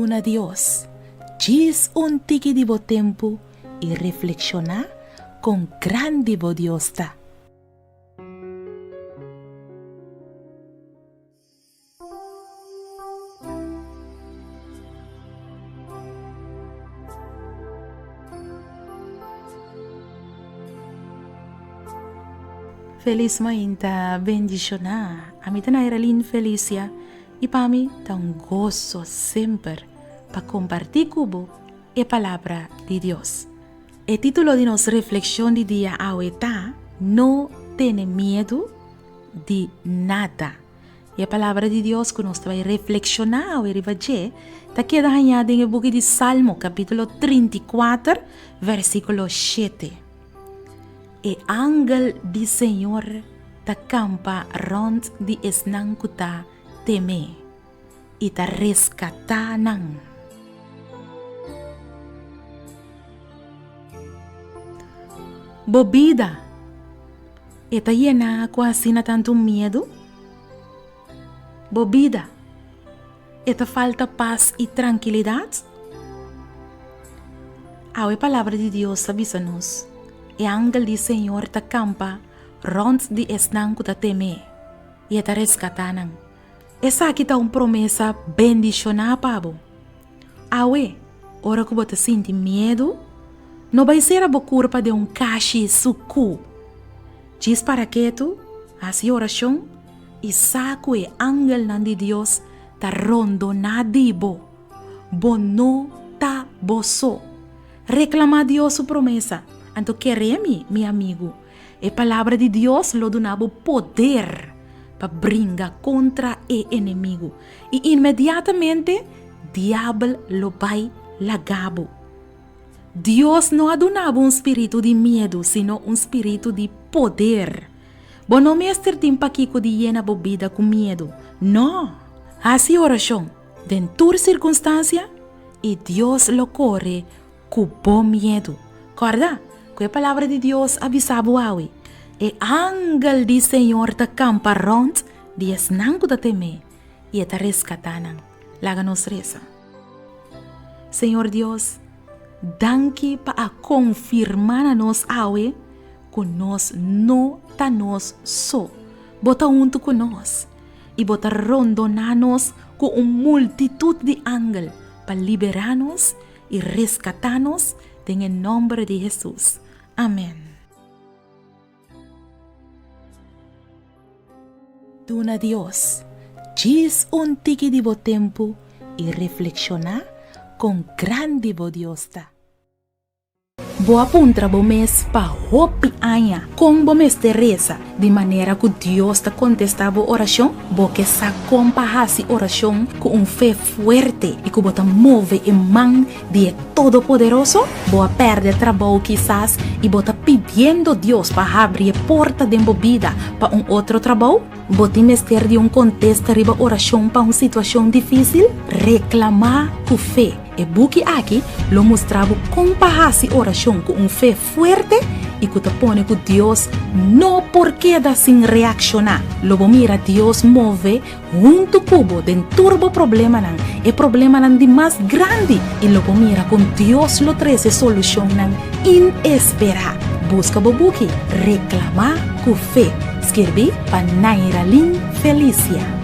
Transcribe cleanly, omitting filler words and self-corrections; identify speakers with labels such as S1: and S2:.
S1: Duna Dios djis un tiki di bo tempu i reflekshoná kon grandi bo Dios ta. Felis mainta bendishoná. Ami ta Nairalyn Felicia i pa mi ta un goso semper pa kompartí ku bo e Palabra di Dios. E título di nos reflekshon di dia awe ta No Tene Miedu di Nada. I e Palabra di Dios ku nos ta bai reflekshoná awe riba dje ta keda hañá den e buki di Salmo, kapítulo 34, versíkulo shete. E angel di Señor ta kampa rònt di esnan ku ta tem'é i ta reskatá nan. Bo bida e ta yená ku asina tantu miedu? Bo bida e ta falta pas i trankilidat? Awe Palabra di Dios ta bisa nos, E angel di Señor ta kampa rònt di esnan ku ta tem'é, i e ta reskatá nan. Esaki ta un promesa bendishoná pa bo. Awe, ora ku bo ta sinti miedu, no bai sera bo kurpa den un kashi sukú. Djis para ketu, hasi orashon i sa ku e angelnan di Dios ta rondoná di bo. Bo no ta bo so. Reklamá Dios su promesa, anto kere mi, mi amigu, e Palabra di Dios lo duna bo poder pa bringa kontra e enemigu, i inmediatamente Diabel lo bai laga bo. Dios no a duna bo un spiritu di miedu, sino un spiritu di poder. Bo no mester tin pakiko di yena bo bida ku miedu. No! Hasi orashon den tur sirkunstansia i Dios lo kore ku bo miedu. Kòrda ku e Palabra di Dios a bisa bo awe, E angel di Señor ta kampa rònt di esnan ku ta tem'é i e ta reskatá nan. Laga nos resa. Señor Dios, danki pa a konfirmá na nos awe ku nos no ta nos so. Bo ta huntu ku nos i bo ta rondoná nos ku un multitut di angel pa liberá nos i reskatá nos den e nòmber di Hesus. Amèn. Duna Dios djis un tiki di bo tempu i reflekshoná kon grandi bo Dios ta. Bo a puntra bo mes pa hopi aña kon bo mester resa di manera ku Dios ta kontestá bo orashon? Bo ke sa kon pa hasi orashon ku un fe fuerte i ku bo ta move e man di e Todopoderoso? Bo a pèrdè trabou kisas i bo ta pidiendo Dios pa habri e porta den bo bida pa un otro trabou? Bo tin mester di un kontesta riba orashon pa un situashon difísil? Reklamá ku fe! E buki aki lo mustra bo kon pa hasi orashon ku un fe fuerte i ku ta pone ku Dios no por keda sin reakshoná. Lo bo mira Dios move huntu ku bo den tur bo problemanan, e problemanan di mas grandi, i lo bo mira kon Dios lo trese solushonnan inesperá. Buska bo buki Reklamá ku Fe, skirbí pa Nairalyn Felicia.